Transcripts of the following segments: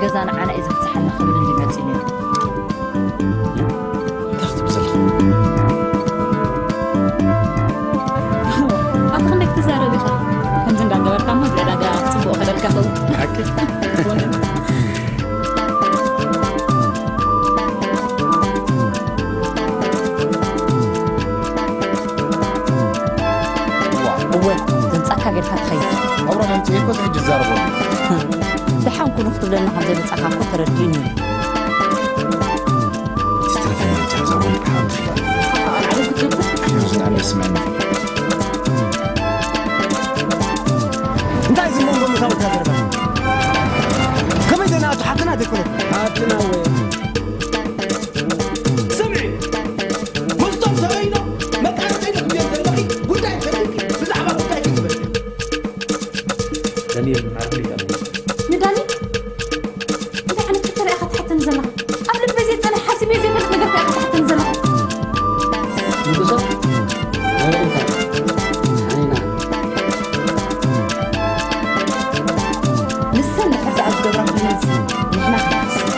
ገዛ ንዓና እዩ ዝፍትሓልና ክብል እንዲ መፂኡ ነይሩ። እንታይ ክትብል ዘለኻ? ኣቲ ክንደይ ክትዛረብ ኢኻ? ከምዚ እንዳገበርካ እሞ ዝዕዳጋ ጽቡቕ ከደልካ ኸውን። ሓቂ? እዋ፣ እወ፣ ዘምጻካ ጌርካ ትኸይድ። ኣብራ መምጽኤ እኮ ሕጂ ዝዛረበሉ። ደሓን ኩኑ ክትብለና ከም ዘይመጻካ እኮ ተረዲኡኒ። ትትረፈኒ እዛ ዘውን ብሓንቲ። ኣልዓሉ ክትብል። እዚኣ ደስ መኒ። እንታይ እዚ መንጎ ምሳውካ ዘረባ? ከመይ ደናቱ ሓትና ደኮነ? ሓትና ወይ? ስምዒ፣ ምስቶም ሰበይኖ መቃረፀይ ክትብል ዘለኺ ጉዳይ ሰበይኪ ብዛዕባ ጉዳይ ክትበል። ዳንኤል፣ ዓርኩ ይዛረብ። ንዳኒ? እንታይ ዓይነት ሕቶ ኢኻ ትሓተኒ ዘለኻ? ኣብ ልበይ ዘይጸንሕ ሓሲበ ዘይፈልጥ ነገር እንታይ ኢኻ ትሓተኒ ዘለኻ? ንጉሶ? ናይ ርእይታ። ዓይና። ንሰን ንሕርዳኣ ዝገብራ ኮይነንስ ንሕና ክንሓስብ።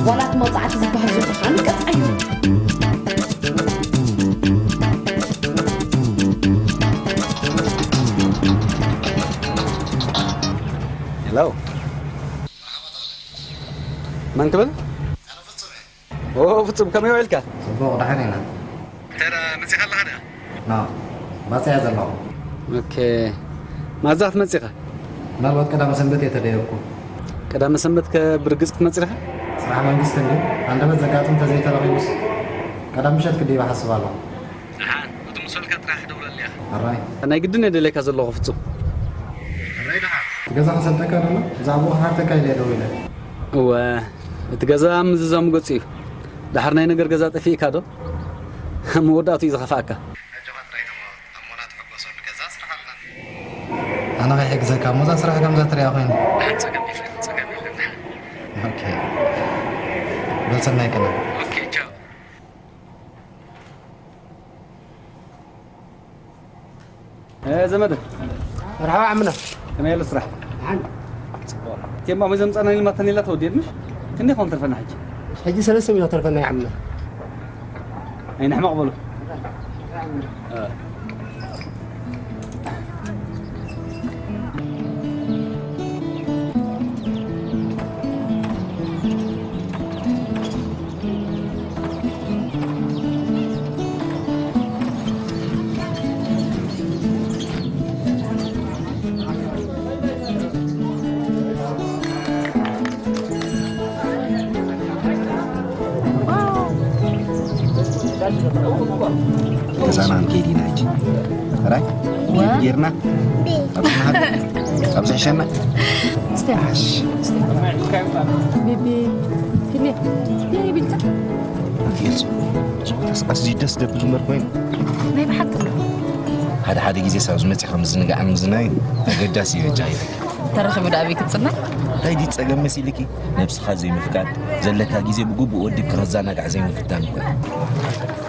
ዋላ እቲ መቕጻዕቲ ዝበሃል ዘሎ ከዓ ንቀጽዓዮ። ሄሎ። መን ክብል? ኦ፣ ፍጹም፣ ከመይ ውዒልካ? ጽቡቕ፣ ደሓን ኢና። እንተ ደኣ መጺኻ ኣለኻ ደኣ? ኖ፣ መጺኣ ዘለኹ። ኦኬ። ማዛ ክትመጺ ኢኻ? ምናልባት ቀዳመ ሰንበት እየ ተደየብኩ። ቀዳመ ሰንበት ከ ብርግጽ ክትመጺ ኢኻ? ስራሕ መንግስቲ እንድዩ። ሃንደበት ዘጋጥም እንተዘይተረኺቡስ፣ ቀዳም ምሸት ክድይብ እሓስብ ኣለኹ። ደሓን፣ እቲ ምስ በልካ ጥራሕ ደውለለይ ኢኻ። ሕራይ። ናይ ግድን እየ ደልየካ ዘለኹ ፍጹም። ሕራይ ደሓን። እቲ ገዛ ክሰልጠካ ዶ ኣሎ? ብዛዕባኡ ክሓተካ ኢለ እየ ደዊለ። እወ፣ እቲ ገዛ ምዝዛሙ ገጹ እዩ። ደሓር ናይ ነገር ገዛ ጠፊእካ ዶ? መወዳእቱ እዩ ዝኸፍኣካ። ኣጆኻ ጥራይ ተሞ፣ ኣሞና ትሕጎሰሉ ገዛ ስራሕ ኣለና። ኣነ ከይሕግዘካ እሞ እዛ ስራሕ ከምዛ ትሪኣ ኮይና። ደሓን ጸገም የለን፣ ጸገም የለን። ኦኬ። በል ሰናይ ቀን። ኦኬ፣ ቻው። እ፣ ዘመደ። መርሓባ ዓምና። ከመይ ኣሎ ስራሕ? ደሓን። ጽቡቕ። ቴማ ወይ ዘምጻና ኢልማተን ኢላ ተወዲኤት ምሽ? ክንደይ ኾን ተርፈና ሕጂ? ሕጂ ሰለስተ ሚእቲ ተርፈና ዓምና። ኣይንሕመቕ በሉ። እ። ገዛና ንከይድ ኢና ሕጂ። ራይ? ዋ? ጌርና? ኣብዚ መሃል? ኣብዚ ሕሸና? እስቲ። ኣሽ። እስቲ። ቢቢ። ቢቢ። ቢቢ። ኣንቲ ኤልሱ፣ እዚ ቦታስ ኣዝዩ ደስ ደብል እምበር ኮይኑ። ናይ ብሓቂ። ሓደ ሓደ ግዜ ሳብ ዝመጽእ ከም ዝንጋዕን ምዝናይን ኣገዳሲ እዩ በጃ ኢለ። ተረኺቡ ደኣ ኣበይ ክጽናዕ? እንታይ ድዩ ጸገም መሲልኪ? ነብስኻ ዘይምፍቃድ፣ ዘለካ ግዜ ብግቡእ ወዲብካ ከዘናጋዕ ዘይምፍታን እኮ እዩ።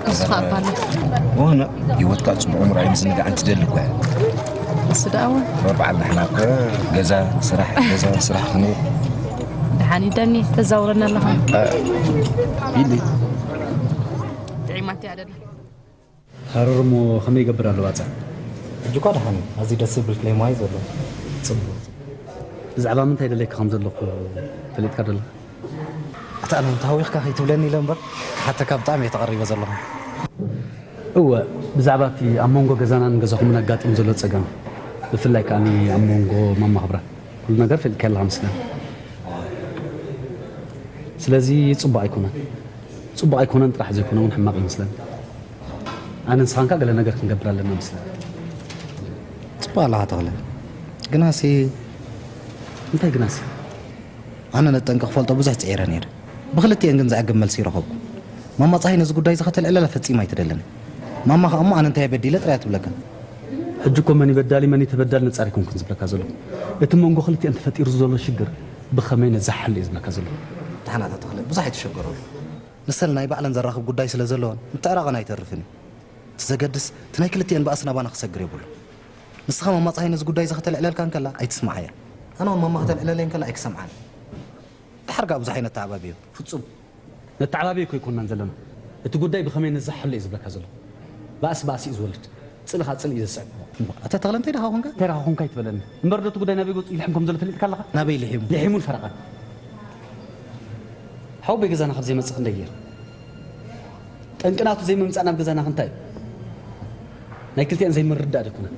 ንስኻ እባ ኣሎ። ወነ ህይወትካ ጽቡቕ ምርኣይ ምዝንጋዕ እንትደሊ እኮ እያ። እሱ ደኣ እወ። እምበር በዓል ንሕና እኮ ገዛ፣ ስራሕ፣ ገዛ፣ ስራሕ ክንብል። ደሓን እዩ ዳኒ፣ ተዛውረና ኣለኻ። እ፣ ኢሊ። ጥዒማት እያ ደላ። ሃረር እሞ ከመይ ይገብር ኣሎ ባጽዕ? ሕጂ እኳ ደሓን እዩ። ኣዝዩ ደስ ዝብል ክሌማ እዩ ዘሎ። ጽቡቕ። ብዛዕባ ምንታይ ደለይካ ከም ዘለኹ ፈሊጥካ ዶ ኣለኻ? ኣታ ኣነ ተሃዊኽካ ከይትብለኒ ኢለ እምበር፣ ክሓተካ ብጣዕሚ እየ ተቐሪበ ዘለኹ። እወ፣ ብዛዕባ እቲ ኣብ መንጎ ገዛናን ገዛኹምን ኣጋጢሙ ዘሎ ጸገም፣ ብፍላይ ከኣ ኣብ መንጎ ማማ ክብረት፣ ኩሉ ነገር ፈሊጥካዮ ኣለኻ መስለኒ። ስለዚ ጽቡቕ ኣይኮነን። ጽቡቕ ኣይኮነን ጥራሕ ዘይኮነ እውን ሕማቕ ይመስለኒ። ኣነ ንስኻን ከኣ ገለ ነገር ክንገብር ኣለና መስለኒ። ጽቡቕ ኣለኻ ተኽለ። ግናሲ እንታይ ግናሲ? ኣነ ነቲ ጠንቂ ክፈልጦ ብዙሕ ጽዒረ ነይረ። ብኽልቲኤን ግን ዘዕግብ መልሲ ይረኸብኩ። ማማ ጸሃይ ነዚ ጉዳይ እዚ ከተልዕለላ ፈጺማ ኣይትደልን። ማማ ከኣ እሞ ኣነ እንታይ በዲለ ጥራይ እያ ትብለካ። ሕጂ እኮ መን ይበዳሊ መን ይተበዳል ነጻር ኣይኮንኩን ዝብለካ ዘለኹ። እቲ መንጎ ክልቲአን ተፈጢሩ ዘሎ ሽግር ብኸመይ ነዛሓሉ እየ ዝብለካ ዘለኹ። ደሓን ኣታ ተኽለ፣ ብዙሕ ኣይትሸገረሉ። መሰል ናይ ባዕለን ዘራኽብ ጉዳይ ስለ ዘለወን ምትዕራቐን ኣይተርፍን እዩ። እቲ ዘገድስ እቲ ናይ ክልቲአን ባእሲ ናባና ክሰግር የብሉ። ንስኻ ማማ ጸሃይ ነዚ ጉዳይ እዚ ከተልዕለልካ እንከላ ኣይትስምዓያ። ኣነ እውን ማማ ከተልዕለለይ እንከላ ኣይክሰምዓን። ደሓር ከኣ ብዙሕ ኣይነተዓባብዮ። ፍጹም። ነተዓባብዮ እኮ ኣይኮንናን ዘለና። እቲ ጉዳይ ብኸመይ ነዛሕሎ እዩ ዝብለካ ዘለኹ። ባእሲ ባእሲ እዩ ዝወልድ። ጽልኢ ኸኣ ጽልኢ እዩ ዘስዕብ። ኣታ ተኽለ እንታይ ደኻ ኾንካ? እንታይ ደኻ ኾንካ ኣይትበለኒ። እምበር ዶ እቲ ጉዳይ ናበይ ገጹ ይልሕም ከም ዘሎ ፈሊጥካ ኣለኻ? ናበይ ልሒሙ? ልሒሙን ፈረቓን። ሓወቦይ ገዛና ካብ ዘይመጽእ ክንደይ ገይሩ። ጠንቂ ናቱ ዘይምምጻእ ናብ ገዛና ክንታይ እዩ? ናይ ክልቲአን ዘይምርዳእ ዶ ኣይኮነን?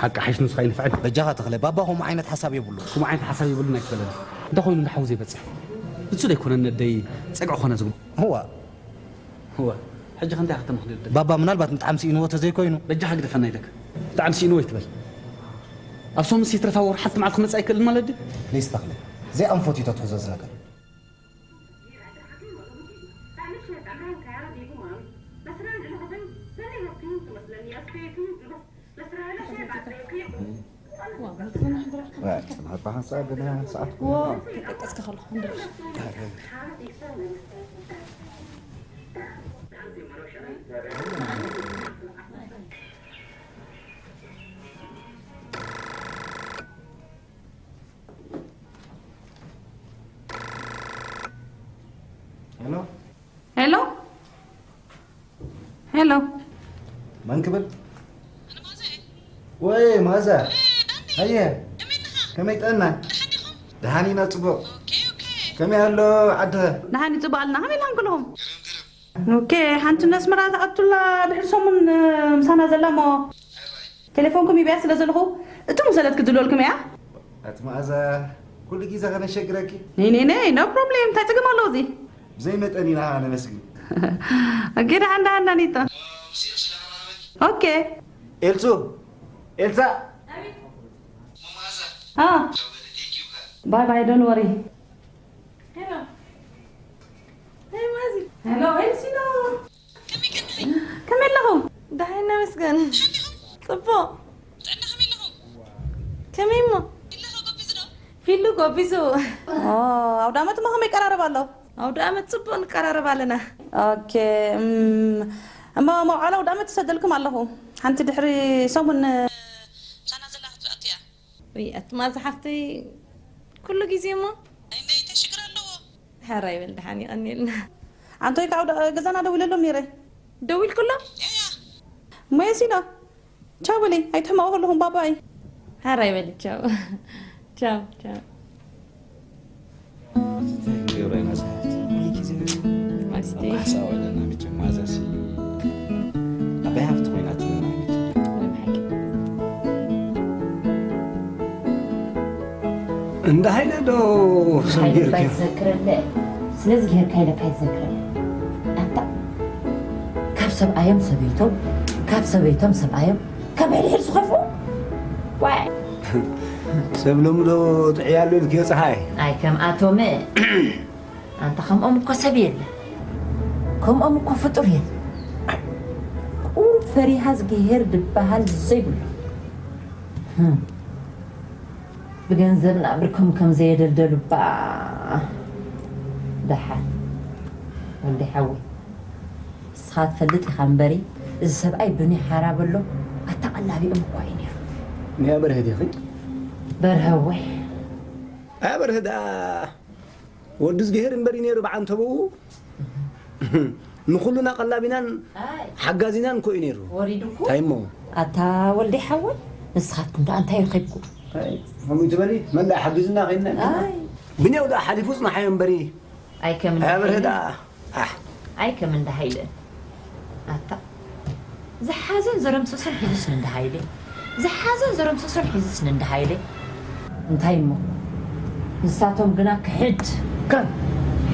ሓቂ ሓይሽ ንስኻ ይንፍዐን። በጃኻ ተኽለ፣ ባባ ከምኡ ዓይነት ሓሳብ የብሉ። ከምኡ ዓይነት ሓሳብ የብሉን ኣይትበለኒ። እንታይ ኮይኑ እንዳ ሓው ዘይበጽሕ? ንሱ ዶ ኣይኮነን ነደይ ጸግዒ ኮነ ዝግብኦ? እዋ። እዋ። ሕጂ ከ እንታይ ከተመኽንዮ ትደሊ? ባባ ምናልባት ምጥዓም ስኢንዎ ተዘይኮይኑ። በጃኻ ግደፈና ኢለካ። ብጣዕሚ ስኢንዎ ኣይትበል። ኣብ ሰሙንስ ይትረፋ ወር ሓንቲ መዓልቲ ክመጽእ ኣይክእልን ማለት ድዩ? ፕሊስ ተኽለ፣ ዘይኣንፈት እዩ ተትሕዞ እዚ ነገር። ሄሎ ሄሎ ሄሎ። መን ክብል? ወይ ማዛ። ኣየ፣ ከመይ ጥዕና? ደሓን ኢና፣ ጽቡቕ። ከመይ ኣሎ ዓድኸ? ደሓን እዩ፣ ጽቡቕ ኣለና። ከመይ ኢልኩም ኩልኹም? ኦኬ፣ ሓንቲ ነስመራ ትኣቱላ ድሕሪ ሰሙን፣ እ፣ ምሳና ዘላ እሞ ቴሌፎንኩም ይብያ ስለ ዘለኹ፣ እቶም ሰለት ክድልወልኩም እያ። ኣቲ መኣዛ፣ ኩሉ ግዜ ከነሸግረኪ? ነይ፣ ነይ፣ ነይ፣ no problem፣ እንታይ ጸገም ኣለዎ እዚ? ብዘይ መጠን ኢና ነመስግን። ኦኬ፣ ደሓን፣ ደሓን፣ ዳኒታ። ኦኬ። ኤልሱ፣ ኤልሳ። አ። ባይ ባይ፣ don't worry። ሄሎ። ሄይ ማዚ። ሄሎ፣ ኤልሲኖ። ከመይ ኣለኹም? ደሓን ነመስገን። ጽቡቕ። ከመይ እሞ? ፊሉ ጎቢዙ። ኦ፣ ኣውደ ዓመት እሞ ከመይ ይቀራረብ ኣሎ? ኣውደ ዓመት ጽቡቕ ንቀራረብ ኣለና። ኦኬ፣ እም፣ እሞ መውዓሊ ኣውደ ዓመት ይሰደልኩም ኣለኹ። ሓንቲ ድሕሪ ሰሙን ምሳና ዘላ ክትኣቱ እያ። ውይ፣ ኣቲ ማዛ ሓፍተይ፣ ኩሉ ግዜ እሞ? ኣይ፣ እንታይ ሽግር ኣለዎ? ሕራይ በል፣ ደሓን ይቐንየልና። ኣንቶይ ካብ ደ-፣ ገዛና ደዊለሎም ነይረ። ደዊልኩሎም? እሞ የሲና። ቻው በሊ፣ ኣይትሕመቑ ከለኹም፣ ባባይ። ሕራይ በሊ፣ ቻው። ቻው፣ ቻው። ገብረ መጽሓፍቲ ኩሉ ግዜ ማስቲ። ሓሳብ ኣለና፣ መቸም ማዛሲ ዓባይ ሃፍቲ ኮይናትልና። ምንም ሓቂ። እንዳ ሃይለ ዶ ሃይለ ሰምቢርኪ? ባይ ትዘክረለ። ስለዚ ጌርካ ኢለካ ይዘክረለ። ኣታ ካብ ሰብኣዮም ሰበይቶም፣ ካብ ሰበይቶም ሰብኣዮም፣ ካብ ሕድሕድ ዝኸፍኡ። ዋይ። ሰብ ሎሚ ዶ ጥዕያሉ ኢልክዮ ፀሓይ? ኣይ ከም ኣቶም። ኣንታ ከምኦም እኮ ሰብ የለ። ከምኦም እኮ ፍጡር የለ። ቁሩብ ፈሪሃ ዝግሄር ድበሃል ዘይብሉ። ህም። ብገንዘብና ብርኮም ከም ዘየደልደሉ እባ። ደሓን ወዲ ሓወይ፣ ንስኻ ትፈልጥ ኢኻ እምበሪ፣ እዚ ሰብኣይ ብኒ ሓራ በሎ ኣተቐላቢኦም እኳ እዩ ነይሩ። ናይ በርሀ ዲኺ? በርሀ ወይ? ኣያ በርሀ ደኣ ወዲ ዝግሄር እምበር እዩ ነይሩ ብዓንተብኡ። ንኹሉና ቀላቢናን ኣይ። ሓጋዚናን እኮ እዩ ነይሩ። ወሪዱ እኮ። እንታይ እሞ? ኣታ ወልደይ ሓወይ፣ ንስኻትኩም ደኣ እንታይ ረኺብኩም? ኣይ፣ ከምኡ ትበሊ? መን ደኣ ሓጊዙና ከይንና? ኣይ። ብንያው ደኣ ሓሊፉ ጽናሓዮ እምበሪ። ኣይ፣ ከም እንዳ ኣበርሀ ሓይለ። ደኣ፣ ኣሕ። ኣይ፣ ከም እንዳ ሃይለ። ኣታ፣ ዝሓዘን ዘረምሰሶን ሒዙስ ንእንዳ ሃይለ። ዝሓዘን ዘረምሰሶን ሒዙስ ንእንዳ ሃይለ። እንታይ እሞ? ንሳቶም ግና ክሕድ። ከም?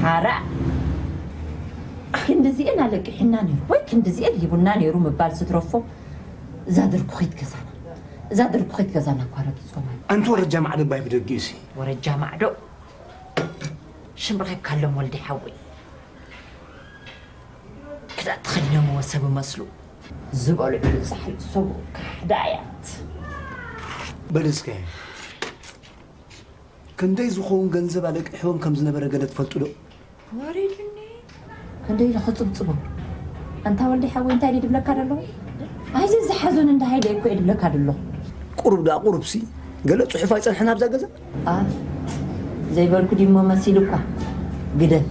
ሓራ። ክንድዚኤን ኣለቂሑና ነይሩ፣ ወይ ክንድዚኤን ሂቡና ነይሩ ምባል ስትረፎ፣ እዛ ድርኩኺት ገዛና፣ እዛ ድርኩኺት ገዛና እኳ ረጊጾማ። ኣንቲ ወረጃ ማዕዶ ባይ ብደጊኡሲ። ወረጃ ማዕዶ። ሽም ረኺብካሎም ወልዲ ሓወይ። ክዳን ተኸዲኖምዎ ሰብ መስሉ። ዝበልዑሉ ጻሕሊ ሰቡ ካሕዳያት። በል እስከ፣ ክንደይ ዝኸውን ገንዘብ ኣለቂሕዎም ከም ዝነበረ ገለ ትፈልጡ ዶ? ወሪዱኒ። ክንደይ ኢሉ ክጽብጽቦ? ኣንታ ወልደይ ሓወይ፣ እንታይ ድብለካ ደለኹ? ኣይዚ ዝሓዞን እንዳ ሃይለ እኮ እየ ድብለካ ደለኹ። ቁሩብ ደኣ ቁሩብሲ፣ ገለ ጽሑፍ ኣይጸንሐን ኣብዛ ገዛ? ኣ፣ ዘይበልኩ ድሞ መሲሉካ? ግደፍ፣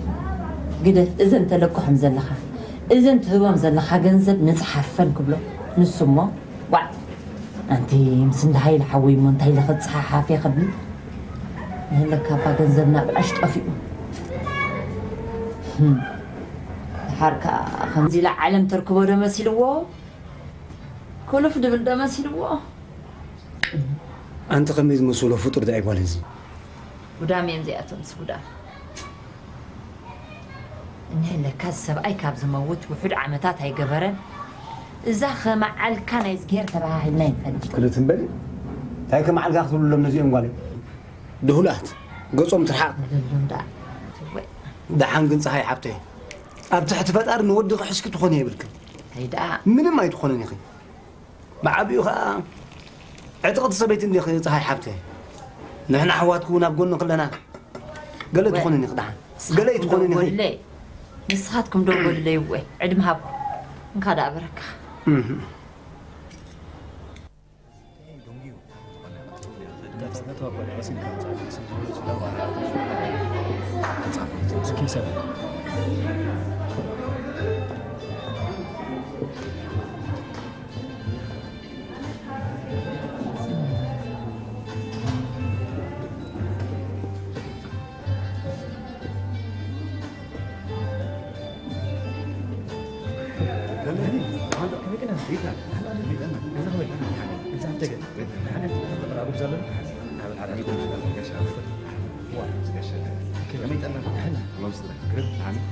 ግደፍ፣ እዘን ተለቅሖም ዘለኻ፣ እዘን ትህቦም ዘለኻ ገንዘብ ንጽሓፈን ክብሎ፣ ንሱ እሞ፣ ዋዕ፣ ኣንቲ ምስ እንዳ ሃይለ ሓወይ እሞ እንታይ ኢለ ክጽሓሓፍ እየ ክብል? ንህለካ እባ ገንዘብና ብዕሽ ጠፊኡ። ህም፣ ደሓር ከኣ ከምዚ ኢላ ዓለም ተርክቦ ዶ መሲልዎ? ኩሉፍ ድብል ዶ መሲልዎ? ኣንቲ ከመይ ዝመስሎ ፍጡር ደኣ ጓል እዚ? ጉዳም እዮም እዚኣቶምስ ጉዳም። እነሀለካ እዚ ሰብኣይ ካብ ዝመውት ውሑድ ዓመታት ኣይገበረን። እዛ ከመዓልካ ናይ ዝገሄር ተባሃሂልና ይንፈልጥ። ክልት እምበሊ፣ እንታይ ከመዓልካ ክትብልሎም ነዚኦም ጓለይ? ድሁላት፣ ገጾም ትርሓቕ። በለሎም ደኣ። ትወይ። ደሓን ግን ጸሃይ ሓብተይ፣ ኣብ ትሕቲ ፈጣሪ ንወዲ ክሕሽኪ ትኾኒ የብልክን። እንታይ ደኣ? ምንም ኣይትኾንን ኢኺ። ብዓቢኡ ኸኣ ዕጥቕቲ ሰበይቲ እንዲኺ ጸሃይ ሓብተይ። ንሕና ኣሕዋትኪ እውን ኣብ ጎንኺ ኣለና። ገለ ወ-፣ ትኾንን ኢኺ ደሓን። ገለ ንስኻትኩም ኣይትኾንን ኢኺ። ደወልለይ። ንስኻትኩም ደወልለይ እወ። ዕድመ ሃብኩም። እንካ ደኣ በረካ። እህ።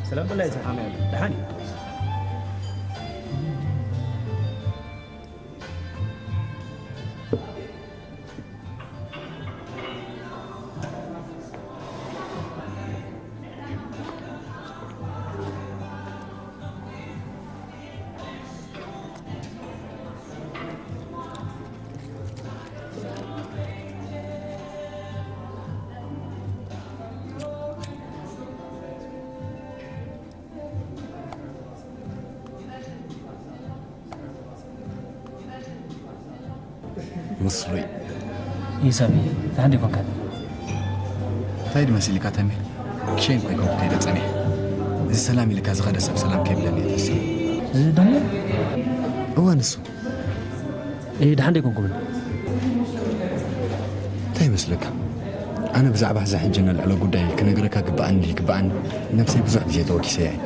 ሰላም በላይ፣ ደሓን። ምስሉይ። ኢሳብ፣ ደሓን ዶ ይኮንካ? እንታይ ድመሲልካ ተሜ? ክሸይን ኮይንኩም ከይደ ጸኒሐ። እዚ ሰላም ኢልካ ዝኸደ ሰብ ሰላም ከይብለኒ እየ ተሲኡ። እዚ ደሞ? እወ፣ ንሱ። እ፣ ደሓን ዶ ይኮንኩም? እንታይ ይመስለካ? ኣነ ብዛዕባ እዛ ሕጂ ነልዕሎ ጉዳይ ክነግረካ ግብኣኒ፣ ይግብኣኒ፣ ነብሰይ ብዙሕ ግዜ ተወኪሰያ እየ።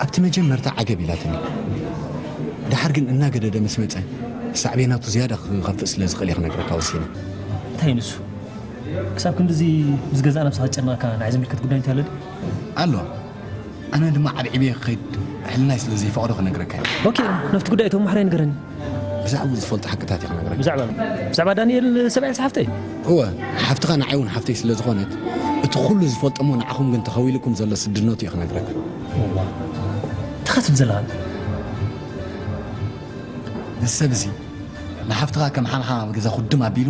ኣብቲ መጀመርታ ዓገብ ኢላትኒ። ደሓር ግን እናገደደ ምስ መጸ፣ ሳዕቤናቱ ዝያዳ ክኸፍእ ስለ ዝኽእል እየ ክነግረካ ወሲነ። እንታይ እዩ ንሱ? ክሳብ ክንድዚ ምስ ገዛእ ነብስኻ ዝጨነቐካ ንዓይ ዝምልከት ጉዳይ እንታይ ኣሎ ድዩ? ኣሎ። ኣነ ድማ ዓብዒበየ ክኸይድ ሕልናይ ስለ ዘይፈቕዶ ክነግረካ እየ። ኦኬ፣ ናብቲ ጉዳይ እቶም ማሕራይ ንገረኒ። ብዛዕባኡ ዝፈልጦ ሓቅታት እየ ክነግረካ። ብዛዕባ፣ ብዛዕባ ዳንኤል ሰብኣይ ሓፍተይ? እወ፣ ሓፍትኻ ንዓይ እውን ሓፍተይ ስለ ዝኾነት፣ እቲ ኩሉ ዝፈልጦ እሞ ንዓኹም ግን ተኸዊልኩም ዘሎ ስድነቱ እየ ክነግረካ። እዋ፣ እንታይ ትብል ዘለኻ? እዚ ሰብ እዚ ንሓፍትኻ ከም ሓምሓም ኣብ ገዛ ኩድም ኣቢሉ፣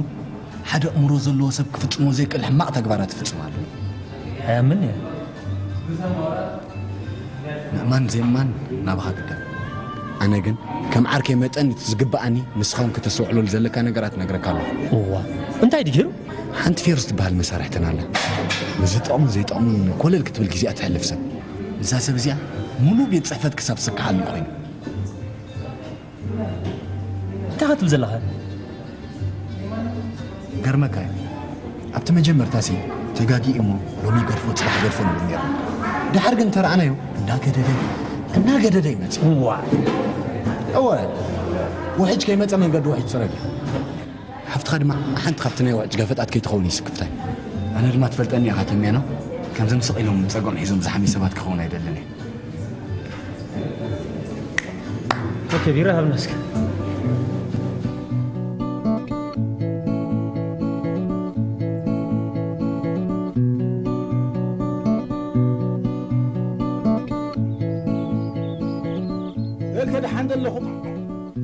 ሓደ ኣእምሮ ዘለዎ ሰብ ክፍጽሞ ዘይክእል ሕማቕ ተግባራት ይፍጽም ኣሎ። ኣይኣምን እየ። ምእማን ዘይምእማን ናባኻ ግደፍ። ኣነ ግን ከም ዓርከይ መጠን እቲ ዝግብኣኒ ንስኻ እውን ከተስተውዕለሉ ዘለካ ነገራት እነግረካ ኣለኹ። እዋ፣ እንታይ ድዩ ገይሩ? ሓንቲ ፌሩስ ትበሃል መሳርሕትና ኣላ። ንዝጠቕሙን ዘይጠቕሙን ኮለል ክትብል ግዜኣ ተሕልፍ ሰብ። እዛ ሰብ እዚኣ ሙሉእ ቤት ጽሕፈት ክሳብ ዝስክሓሉ እዩ ኮይኑ። እንታይ ክትብል ዘለኻ? ገርመካ እዩ። ኣብቲ መጀመርታሲ ተጋጊ እሞ ሎሚ ይገድፎ፣ ጽባሕ ይገድፎ ንብል ነይርና። ደሓር ግን እንተረኣናዮ፣ እናገደደ፣ እናገደደ ይመጽእ። እዋ። እወ፣ ውሕጅ ከይመጸ መንገዲ ውሕጅ ጽረግ እዩ። ሓፍትኻ ድማ ሓንቲ ካብቲ ናይ ውሕጅ ገፈጣት ከይትኸውን እዩ ስክፍታይ። ኣነ ድማ ትፈልጠኒ ኢኻ ተሜኖ፣ ከምዞም ስቕ ኢሎም ጸገኦም ሒዞም ዝሓምዩ ሰባት ክኸውን ኣይደልን እየ። ኦኬ፣ ቢራ ሃብና እስከ። እከ ደሓን ዘለኹም?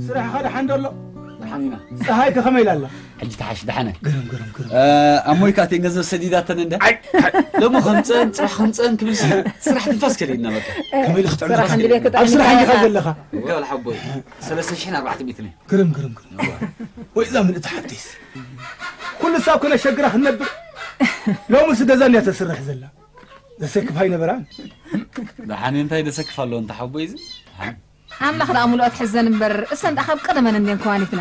ስራሕኻ ደሓን ዶ ኣሎ? ደሓን ኢና። ፀሃይ ከ ከመይ ኢላ ኣላ? ሕጂ ተሓሽ ደሓነ። ግርም፣ ግርም፣ ግርም። እ፣ ኣሞይ ከኣ እተን ገንዘብ ሰዲዳተን እንደ? ኣይ፣ ኣይ። ሎሚ ከምፀን፣ ፅባሕ ከምፀን ክብል ሲ ስራሕ ትንፋስ ከሊእና በቃ። ከመይ ኢሉ ክጥዕም ስራሕ ኢኻ? እንድልየካ ኣብ ስራሕ ጥዕምካ ኢኻ ኢኻ። ዘለኻ። እወ፣ ወላ ሓቦይ። ሰለስተ ሽሕን ኣርባዕተ ሚእትን እዩ። ግርም፣ ግርም፣ ግርም። እወ። ወይ እዛ ምልእቲ ሓፍተይስ። ኩሉ ሳብ ከነሸግራ ክንነብር። ሎሚ ሲ ገዛ እንድያ ተስርሕ ዘላ። ዘሰክፍ ኣይነበራን። ደሓን እንታይ ደሰክፍ ኣሎ እንተ ሓቦይ እዚ? ደሓን። ኣምላኽ ደኣ ምሉኦ ትሕዘን እምበር፣ እሰን ደኣ ካብ ቀደመን እንድየን ከዋኒትና።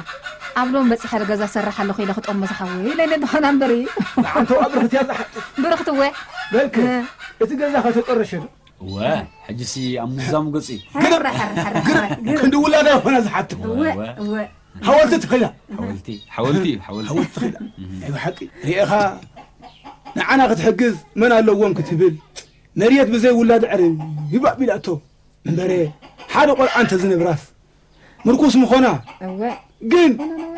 ኣብ ሎም በጺሐ ገዛ ሰርሕ ኣለኹ ኢለ ክጠሞ ዝሓወይ ኢለ እንደ ዝኾና እምበር እዩ። ንዓንተው ኣብ ርኽት እያ ዝሓጥጥ። ብርኽቲ እወ። በልከ፣ እ። እቲ ገዛ ከተጠረሸ ዶ? እወ፣ ሕጂሲ ኣብ ምዛሙ ገጹ እዩ። ሕረ፣ ሕረ፣ ሕረ፣ ግርም፣ ሕረ፣ ግርም። ክንዲ ውላዳ ይኾና ዝሓትም። እወ፣ እወ። እወ። ሓወልቲ ትኽእላ። ሓወልቲ፣ ሓወልቲ፣ ሓወልቲ። ሓወልቲ ትኽእላ። ናይ ብሓቂ ርኤኻ ንዓና ክትሕግዝ መን ኣለዎም ክትብል መሬት ብዘይ ውላድ ዕርብ ኣቢላቶ። እምበረ፣ ሓደ ቆልዓ እንተዝነብራስ ምርኩስ ምኾና። እወ። ግን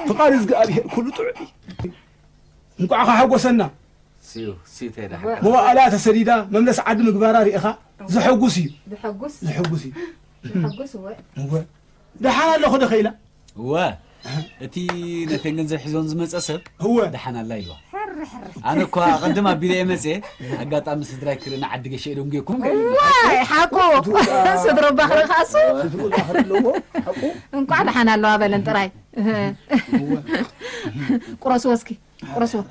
ፍቓድ እግዚኣብሄር ኩሉ ጥዑይ እዩ። እንቋዕ ከሓጎሰና። ስዩ፣ ስዩ ተይዳ። እወ። መዋእላ ተሰዲዳ መምለስ ዓዲ ምግባራ ርኢኻ ዘሐጉስ እዩ። ዘሐጉስ። ዘሐጉስ እዩ። ዘሐጉስ፣ እወ። እወ። ደሓን ኣለኹ ዶ ኸኢላ? እወ። እቲ ነተን ገንዘብ ሒዞን ዝመጸ ሰብ እወ። ደሓን ኣላ ኢልዋ። ሕሪ፣ ሕሪ። ኣነ እኳ ኣቐድም ኣቢለ እየ መጽየ፣ ኣጋጣሚ ስድራይ ክርኢ ንዓዲ ገሸ ኢሎም ጌኩም ከ ኢሉ። ዋይ፣ ሓቁ። ስድሮ ባኽሪ ኻሱ። ስድሮ ባኽሪ ኣለዎ፣ ሓቁ። እንቋዕ ደሓን ኣለዋ በለን ጥራይ። እወ። ቁረስዎ እስኪ፣ ቁረስዎ።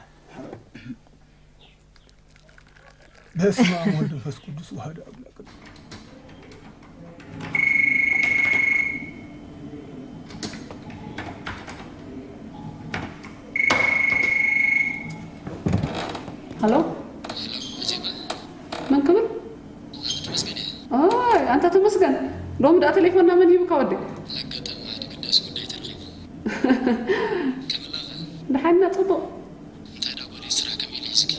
በስመ አብ ወወልድ ወመንፈስ ቅዱስ ወሐደ አምላክ። ሃሎ፣ መን ክብል? ኦይ፣ ኣንታ ተመስገን፣ ሎሚ ደኣ ቴሌፎንና መን ሂቡካ ወደይ? ኣጋጣሚ ሓደ ግዳስ ጉዳይ ተረኺቡ። ከመይ ኣለኻ? ደሓን ኢና፣ ጽቡቕ። እንታይ ደኣ ጓለይ፣ ስራሕ ከመይ ኢሉ ሒዙኪ?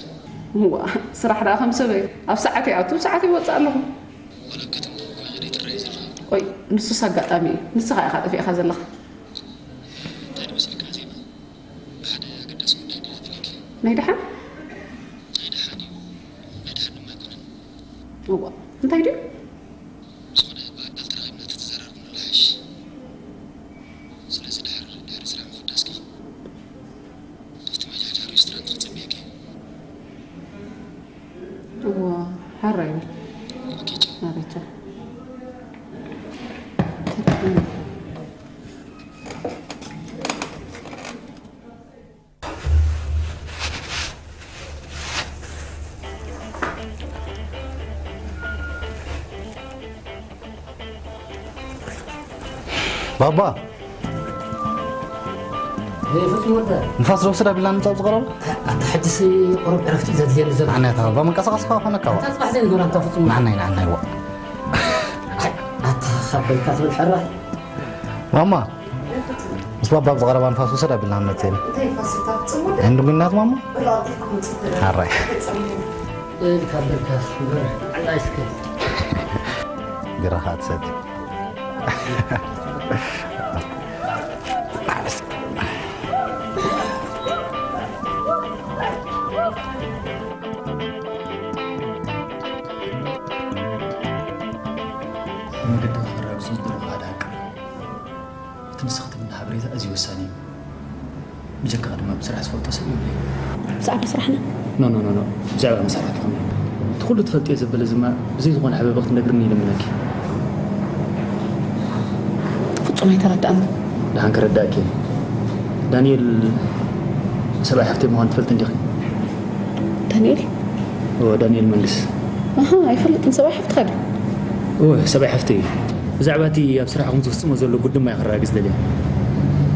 እዋ፣ ስራሕ ደኣ ከም ሰበይ ኣብ ሰዓት ይኣቱ፣ ኣብ ሰዓት ይወጽእ ኣለኹ። ዋላ ኣብ ከተማ እኳ ኢኺ ደይትረኣዪ ዘለኺ? ቆይ፣ ንሱስ ኣጋጣሚ እዩ። ንስኻ ኢኻ ጠፊእካ ዘለኻ። እንታይ ዶ መሲልካ ዜማ? ሓደ ኣገዳሲ ጉዳይ እንድየ ዝደልየኪ። ናይ ደሓን? ናይ ደሓን እዩ። ናይ ደሓን ድማ ኣይኮነን። እዋ፣ እንታይ ድዩ? ዝኾነ ብኣካል ተራኺብና ተተዘራርብናሉ ይሓይሽ። ስለዚ ድሓር ድሕሪ ስራሕ ምፍዳስኪ ኣብቲ መጃጃ ሬስቶራንት ክጽበየኪ። እዋ፣ ሕራይ በል። ኦኬ፣ ቻው። ሕራይ፣ ቻው። ባባ። ፍጹም ወልደ። ንፋስ ዶ ውሰድ ኣቢልና ንምጻእ ዝቐረበ? ኣታ ሕጂስ ቁሩብ ዕረፍቲ እዩ ዘድልየኒ ዘሎ። ንዓናይ እታ ባባ መንቀሳቐሲ ከኣ ኮነካ ዋ። እታ ጽባሕ ዘይንገብራ እታ ፍጹም ወልደ። ንዓናይ፣ ንዓናይ ዋ። ኣታ ካብ በልካ ትብል ሕራይ። ማማ፣ ምስ ባባ ኣብ ዝቐረባ ንፋስ ውሰድ ኣቢልና ንመጽእ ኢና። እንታይ ንፋስ እታ ፍጹም ወልደ? እንድጉናት ማማ? ብላ ኣቢልካ መጽእ። ሕራይ። እልካ በልካ እምበር፣ ዓላ ኣይስከት። ግራኻ ትሰቲ። መገዲ ክረብ ዝዝድሮ ሓደ ሃቅ። እቲ ንስኺ ትብኒ ሓበሬታ ኣዝዩ ወሳኒ እዩ። ብጀካኻ ድማ ብስራሕ ዝፈልጦ ሰብ የብለይን። ብዛዕባ ስራሕና? ኖ፣ ኖ፣ ኖ፣ ኖ። ብዛዕባ መሳርሕትኹም እዩ። እቲ ኩሉ ትፈልጥዮ ዘበለ ዝማ ብዘይ ዝኾነ ሕበበ ክትነግርኒ ይልምነኪ። ፍጹም ኣይተረድኣንን። ደሓን ክረዳእኪ እየ። ዳንኤል ሰብኣይ ሓፍተይ ምዃኑ ትፈልጢ እንዲኺ? ዳንኤል? እወ፣ ዳንኤል መንግስ። ኣሃ፣ ኣይፈልጥን። ሰብኣይ ሓፍትኻ ድዩ? እወ፣ ሰብኣይ ሓፍተይ እዩ። ብዛዕባ እቲ ኣብ ስራሕኹም ዝፍጽሞ ዘሎ ጉድማ እየ ክረጋግጽ ደልየ።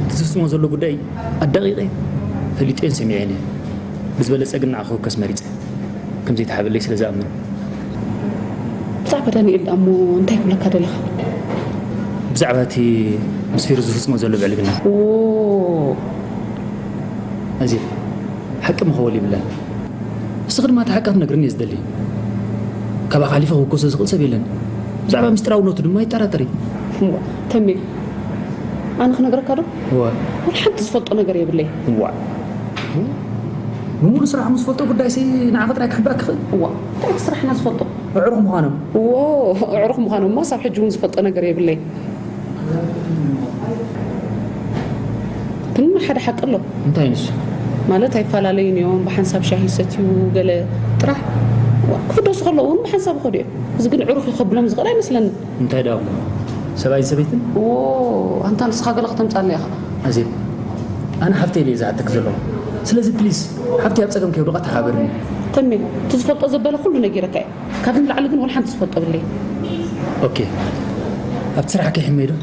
እቲ ዝፍጽሞ ዘሎ ጉዳይ ኣዳቒቐ ፈሊጠዮን ሰሚዐዮን እየ። ብዝበለጸ ግን ንዓኺ ክውከስ መሪጸ። ከም ዘይትሓብለይ ስለ ዝኣምን። ብዛዕባ ዳንኤል ደኣ እሞ እንታይ ክብለካ ደለኻ? ብዛዕባ እቲ ምስ ፌሩ ዝፍጽሞ ዘሎ ብዕልግና። ዎ። ኣዜብ፣ ሓቂ መኸወል የብላን። ንስኺ ድማ እቲ ሓቂ ክትነግርኒ እየ ዝደሊ። ካባኺ ሓሊፈ ክውከሶ ዝኽእል ሰብ የለን። ብዛዕባ ምስጢራውነቱ ድማ ኣይጠራጠሪ። እዋ፣ ተሜ፣ ኣነ ክነግረካ ዶ? እዋ። ወላ ሓንቲ ዝፈልጦ ነገር የብለይ። እዋ። ብምሉእ ስራሕ ምስ ፈልጦ ጉዳይሲ ንዓኺ ጥራይ ክሕብኣኪ ይኽእል። እዋ፣ እንታይ እቲ ስራሕና ዝፈልጦ? ኣዕሩኽ ምዃኖም። እዎ፣ ኣዕሩኽ ምዃኖምማ ሳብ ሕጂ እውን ዝፈልጦ ነገር የብለይ። ሓደ ሓቂ ኣሎ። እንታይ ንሱ? ማለት ኣይፈላለዩን እዮም። ብሓንሳብ ሻሂ ይሰትዩ፣ ገለ ጥራሕ ክፍደሱ ከለዉ እውን ብሓንሳብ ይኸዱ እዮም። እዚ ግን ዕሩኽ እዩ ከብሎም ዝኽእል ኣይመስለንን። እንታይ ደኣ እሞ ሰብኣይን ሰበይትን? ኣንታ ንስኻ ገለ ከተምጻለይ ኢኻ። ኣዜብ፣ ኣነ ሓፍተይ ኢለ እየ ዝሓተኪ ዘለኹ። ስለዚ ፕሊስ ሓፍተይ ኣብ ጸገም ከየውድቓ ተሓባበርኒ። ተሜ፣ እቲ ዝፈልጦ ዘበለ ኩሉ ነጊረካ እየ። ካብዚ ንላዕሊ ግን ወላ ሓንቲ ዝፈልጦ የብለይን። ኦኬ፣ ኣብቲ ስራሕ ከይሕመይ ዶ?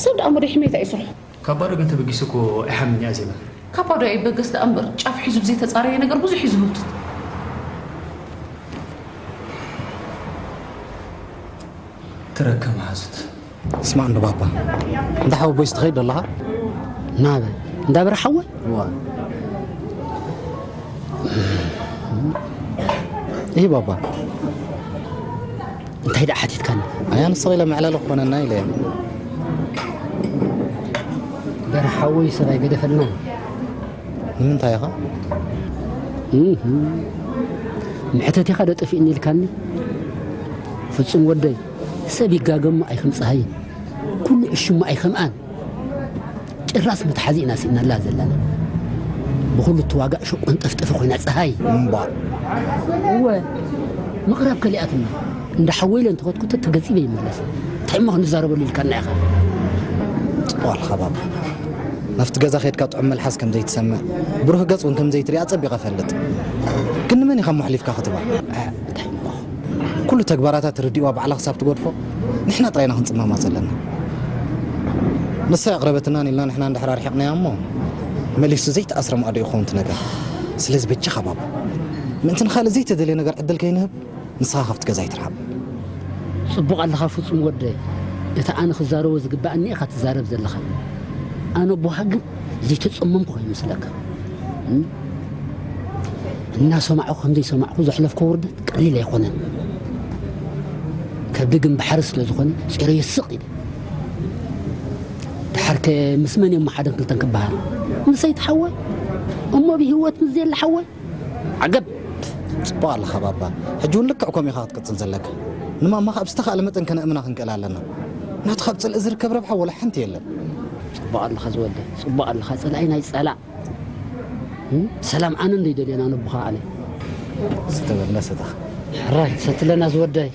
ሰብ ደኣ እሞ ደይሕመይ እንታይ እዩ ስርሑ? ካብ ባዶ ግን ተበጊሱ እኮ ኣይሓምን'ዩ ኣዜበ። ካብ ባዶ ኣይበገስ ደኣ እምበር ጫፍ ሒዙ ብዘይተጻረየ ነገር ብዙሕ እዩ ዝህውትት። ትረከ መሓዙት። ስማዕ እንዶ ባባ፣ እንዳ ሓወቦይስ ትኸይድ ኣለኻ? ናበይ? እንዳ በርሓወይ? እዋ። እሂ ባባ። እንታይ ደኣ ሓቲትካኒ? ኣያ ንስኺ ኢለ መዕለሊ ክኾነና ኢለ እየ። በርሓወይ ሰብ ኣይገደፈናን። ንምንታይ ኢኻ? እህ፣ መሕተቲኻ ዶ ጠፊእኒ ኢልካኒ? ፍጹም ወደይ፣ ሰብ ይጋገ እሞ ኣይከም ጸሃይን፣ ኩሉ ዕሹ እሞ ኣይከምኣን። ጭራስ መትሓዚ ኢና ስኢናላ ዘለና። ብኹሉ እትዋጋእ ሸቆንጠፍጠፈ ኮይና ጸሃይ። እምቧእ። እወ፣ ምቕራብ ከሊኣትና። እንዳ ሓወይ ኢለ እንተኸድኩ ተተገጺበ ይምለስ። እንታይ እሞ ክንዛረበሉ ኢልካና ኢኻ? ጽቡቕ ኣልካ ባባ። ናብቲ ገዛ ከድካ ጥዑም መልሓስ ከም ዘይትሰምዕ፣ ብሩህ ገጽ እውን ከም ዘይትርኢ ኣጸቢቐ እፈልጥ። ግን ንመን ኢኻ እሞ ኣሕሊፍካ ክትባ? እ፣ እንታይ እሞ? ኩሉ ተግባራታ ተረዲእዋ ባዕላ ክሳብ ትገድፎ፣ ንሕና ጥራይ ኢና ክንጽመማ ዘለና። ንሳ የቕረበትናን ኢልና ንሕና እንድሕር ኣርሒቕናያ እሞ፣ መሊሱ ዘይተኣስረ ማዕዶ ይኸውን እቲ ነገር። ስለዚ በጃኻ ባባ፣ ምእንቲ ንኻልእ ዘይተደልየ ነገር ዕድል ከይንህብ፣ ንስኻ ካብቲ ገዛ ኣይትርሓቕ። ጽቡቕ ኣለኻ ፍጹም ወደይ። እቲ ኣነ ክዛረቦ ዝግበኣኒ ኢኻ ትዛረብ ዘለኻ። ኣነ ኣቦኻ ግን ዘይተጸመምኩ ከይመስለካ። እም? እናሰማዕኩ ከም ዘይሰማዕኩ ዘሕለፍኮ ውርደት ቀሊል ኣይኮነን። ከብዲ ግን ባሕሪ ስለ ዝኾነ ጼረዮ ስቕ ኢለ። ደሓርከ ምስ መን እየ እሞ ሓደን ክልተን ክበሃል? ምስ ሰይቲ ሓወይ? እሞ ብህይወት ምስ ዘየለ ሓወይ? ዓገብ! ጽቡቕ ኣለኻ ባባ። ሕጂ እውን ልክዕ ከምኡ ኢኻ ክትቅጽል ዘለካ። ንማማ ከኣ ብዝተኻእለ መጠን ከነእምና ክንክእል ኣለና። ናቱ ካብ ጽልኢ ዝርከብ ረብሓ ወላ ሓንቲ የለን። ጽቡቕ ኣለኻ ዝወደይ፣ ጽቡቕ ኣለኻ። ጸላኢ ናይ ጸላእ። እም? ሰላም ኣነ እንደይደልየና ነቦኻ ኣነ። ዝተበለሰ ተኻ። ሕራይ፣ ሰትለና ዝወደይ።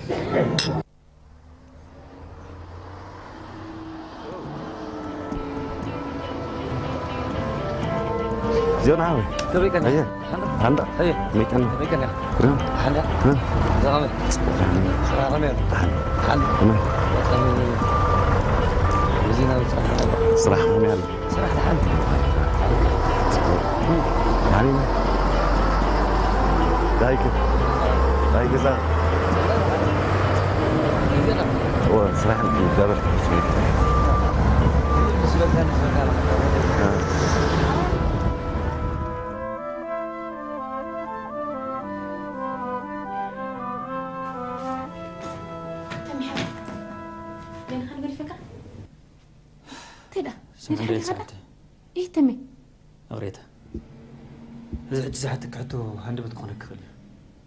ዚዮን ዓወይ። ከመይ ቀኒኻ? ኣየ። ሓንዳ? ሓንዳ? ኣየ። ከመይ ቀኒኻ? ከመይ ቀኒኻ? ግርም። ሓንዳ? እ? ስራሕ ከመይ? ስራሕ ከመይ ኣሎ? ደሓን። ደሓን። ከመይ? ከመይ? እዚ ናብ ስራሕ ከመይ? ስራሕ ከመይ ኣሎ? ስራሕ ደሓን። ደሓን ኢና። ዳይክ። ዳይ ገዛ። እወ፣ ስራሕ ይጋበር። ተሚሓ፣ ገለ ካልእ ገዲፈካ? እንታይ ደኣ? ስምዒት ገዲፈካ? ሰዓት። ይህ ተሜ። ይቕሬታ። እዚ ሕጂ ዝሓተኪ ሕቶ ሃንደበት ክኾነኪ ይኽእል እዩ።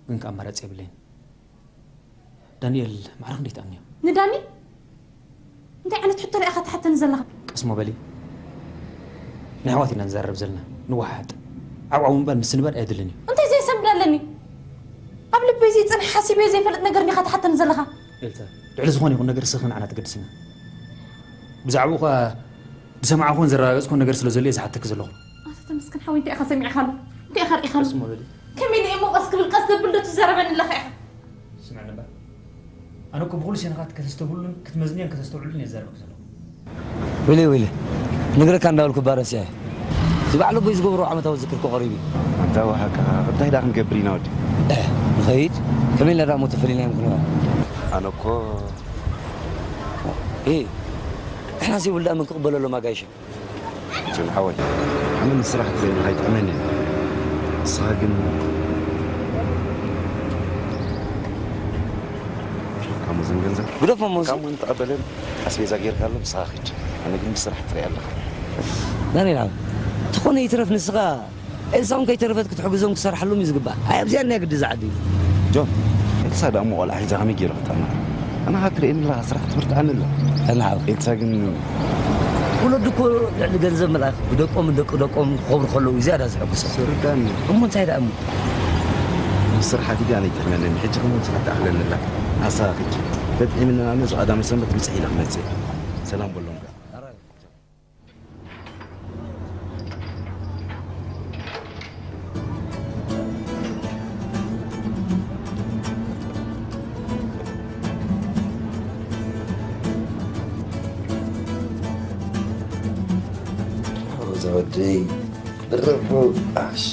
ግን ከኣ ኣማራጺ የብለይን። ዳንኤል ማዕረ ክንደይ ትኣምንዮ? ንዳኒ? እንታይ ዓይነት ሕቶ ርኢኻ ትሓተኒ ዘለኻ? ቀስሞ በሊ። ናይ ኣሕዋት ኢና ንዛረብ ዘለና። ንወሓሓጥ። ዓውዓው ምባል ምስንባድ ኣየድልን እዩ። እንታይ ዘይሰንብድ ኣለኒ? ኣብ ልበይ ዘይጸንሕ ሓሲበዮ ዘይፈልጥ ነገር እንዲኻ ትሓተኒ ዘለኻ? ኤልሳ፣ ልዕሊ ዝኾነ ይኹን ነገር እስኺ ንዓና ተገድስና። ብዛዕባኡ ኸኣ ዝሰማዕኩን ዘረጋገጽኩን ነገር ስለ ዘሎ እየ ዝሓተኪ ዘለኹ። ኣቶ ተመስገን ሓወይ እንታይ ኢኻ ሰሚዕካሉ? እንታይ ኢኻ ርኢኻሉ? ቀስ እሞ በሊ። ከመይ ኢለ እየ እሞ ቀስ ክብል ቀስ ዘብል ዶ ትዛረበኒ ኣለኻ ኢኻ? ስምዕኒ እምበር። ኣነ እኮ ብኹሉ ሸነኻት ከተስተብህሉን ክትመዝንዮን ከተስተውዕሉን እየ ዝዛረበኪ ዘለኹ። ወይለይ ወይለይ። ክነግረካ እንዳበልኩ እባ ረሲዐ። እዚ በዓል ኣቦይ ዝገበሮ ዓመታዊ ዝክር እኮ ቀሪቡ እዩ። ኣንታ ወሓካ፣ እንታይ ደኣ ክንገብር ኢና ወዲ? እሕ፣ ንኸይድ። ከመይ ኢልና ደኣ እሞ ተፈሊናዮም ክንበል? ኣነ እኮ ኤ፣ ንሕናስ የብሉ ደኣ መን ክቕበለሎም ኣጋይሸ? ጆን ሓወይ፣ ኣነ ንስራሕ ትርእየኒ ኣይጥዕመኒ እዩ። ንስኻ ግን ካሙ ዝን ገንዘብ ግደፎ እሞ እዚ። ካሙ ንተቐበልን ኣስቤዛ ጌርካሉ ንስኻ ኺድ። ኣነ ግን ብስራሕ ትርእየ ኣለኻ። ዳንኤል ሓወይ፣ ተኾነ ይትረፍ ንስኻ ኤልሳ እውን ከይተረፈት ክትሕግዞም ክሰርሓሎም እዩ ዝግባእ። ኣይ ኣብዚኣ እኒኣ ግዲ ዝዓዲ እዩ። ጆን፣ ኤልሳ ደኣ እሞ ቆልዓ ሒዛ ከመይ ገይሩ ክጥዕማ? ኣነ ኸኣ ትርእየኒ ኣለኻ ስራሕ ትብርትዓኒ ኣላ። ዳንኤል ሓወይ። ኤልሳ ግን ወለዲ እኮ ልዕሊ ገንዘብ ምልኣኽ ብደቆምን ደቂ ደቆምን ክኸብሩ ከለዉ እዩ ዝያዳ ዘሐጉሶም። ስርዳኒ። እሞ እንታይ ደኣ እሞ? ስራሕ ኣዲጋ ነይትሕመለኒ፣ ሕጂ ከመን ስራሕ ትኣኽለኒ ኣላ። ኣሳኺት። ተጥዒምና ኣሎ፣ ዝቐዳመ ሰንበት ብፅሕ ኢለ ክመፅእ። ሰላም በሎም ከኣ። ሮዛ ወደይ፣ ብርቡሽ።